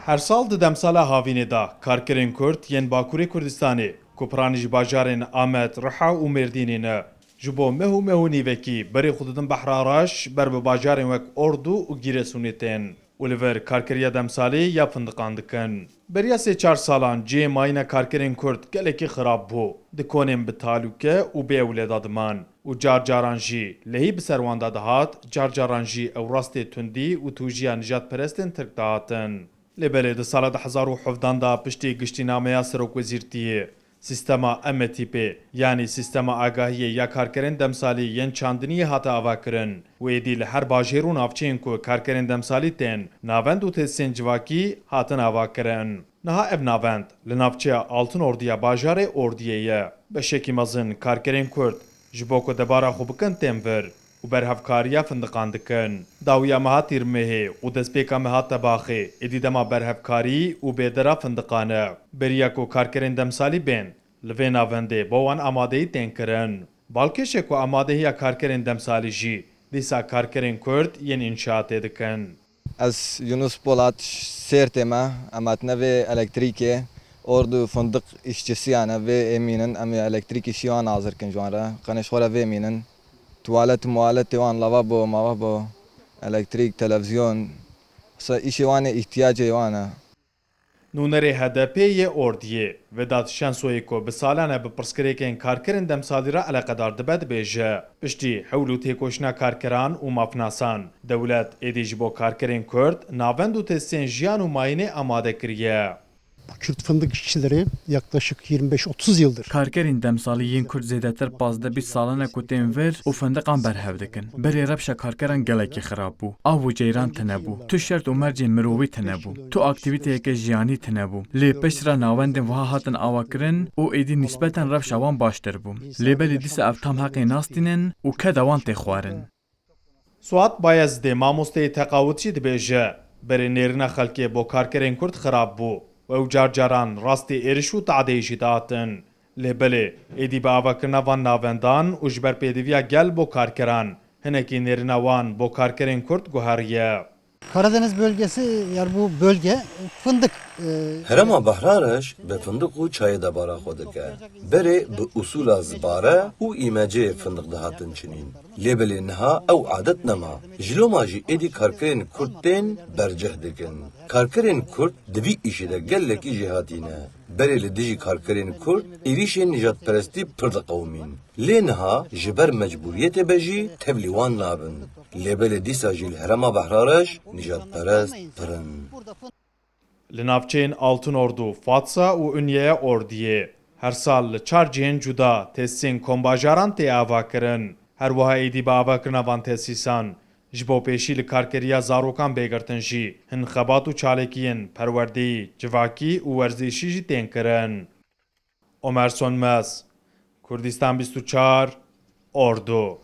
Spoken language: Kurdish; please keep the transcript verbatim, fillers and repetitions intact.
Her sal di demsala havînê de karkerên Kurd yên Bakurê Kurdistanê, ku piranî ji bajarên Amed, Riha û Mêrdînê ne, ji bo meh û meh û nîvekî berê xwe didin behra reş ber bi bajarên wek Ordu û Giresunê tên û li vir karkeriya demsalî ya findiqan dikin. Beriya sê çar salan cihê mayîna karkerên Kurd gelekî xirab bû. Di konên bi talûke û bê ewleda diman û car caran jî lehî bi ser wan de dihat, car caran jî ew rastê tundî û tûjiya nijadperestên Tirk dihatin. Lê belê di sala du hezar û hevdehan de piştî giştînameya serokwezîrtiyê, sîstema M T P, yanî sîstema agahiyê ya karkerên demsalî yên çandiniyê hate avakirin û êdî li her bajêr û navçeyên ku karkerên demsalî tên, navend û tesîsên civakî hatin avakirin. Niha ev navend li navçeya Altın Ordu ya bajarê Ordiyê ye. Beşekî mezin karkerên Kurd ji bo ku debara xwe bikin tên vir û berhevkariya findiqan dikin. Dawiya meha Tîrmehê û destpêka meha Tebaxê êdî dema berhevkarî û bêdera findiqan e. Beriya ku karkerên demsalî bên, li vê navendê bo wan amadeyî tên kirin. Balkêş e ku amadehiya karkerên demsalî jî dîsa karkerên Kurd yên înşaatê dikin. Ez Yunus Polat, Sêrtê me, em hatine vê elektrîkê, Ordu fındık işçisiyan e, vê ê mînin, em ê elektrîk îşî wan hazir kin ji wan re, qenê ji xwe re vê mînin. Tuwalet, muwaletê wan, lavabo, mavabo, elektrîk, televizyon, se îşê wan ê, îhtiyacê wan e. Nûnerê H D P yê Ordiyê, Vedat Şensoyê ku bi salan e bi pirsgirêkên karkerên demsalî re eleqedar dibe dibêje, piştî hewl û têkoşîna karkeran û mafnasan, dewlet êdî ji bo karkerên Kurd navend û tesîsên jiyan û mayînê amade kiriye. Bu Kürt fındık işçileri yaklaşık yirmi beş otuz yıldır. Karkerên demsalî yên Kurd zêdetir pazdeh bîst salan e ku tên vir û findiqan berhev dikin. Berê rewşa karkeran gelekî xirab bû. Av û ceyran tune bû. Tu şert û mercên mirovî tune bû. Tu aktîvîteyeke jiyanî tune bû. Lê piştre navendên wiha hatin avakirin û êdî nîsbeten rewşa wan baştir bû. Lê belê dîsa ev tam heqê nastînin û keda wan tê xwarin. Suat Bayezidê, mamosteyê teqawit jî dibêje, berê nêrîna xelkê bo karkerên Kurd xirab bû û ew car caran rastî êriş û tadeyê jî dihatin. Lê belê, êdî bi avakirina van navendan û ji ber pêdiviya gel bo karkeran, hinekî nêrîna wan bo karkerên Kurd guheriye. Karadeniz bölgesi, yani bu bölge fındık, e, Herêma Behrareş bi findiq û çayê debara xwe dike. Berê bi usûla zibare û îmecê findiq dihatin çinîn. Lê belê niha ew adet nema. Ji loma jî êdî karkerên Kurd tên bercih dikin. Karkerên Kurd di vî îşê de gelekî jêhatî ne. Berê li dijî karkerên Kurd êrîşên nijadperestî pir diqewimîn. Lê niha ji ber mecbûriyetê be jî tevlî wan nabin. Lê belê dîsa jî li herêma Behrareş nijadperest pir in. Li navçeyên Altın Ordu, Fatsa û Unyeya Ordiyê her sal li çar cihên cuda tesîsên kombajaran tê avakirin. Her wiha êdî bi avakirina van tesîsan ji bo pêşî li karkeriya zarokan bê girtin jî hin xebat û çalakiyên perwerdeyî, civakî û werzîşî jî tên kirin. Omer Sönmez, Kurdistan bîst û çar, Ordu.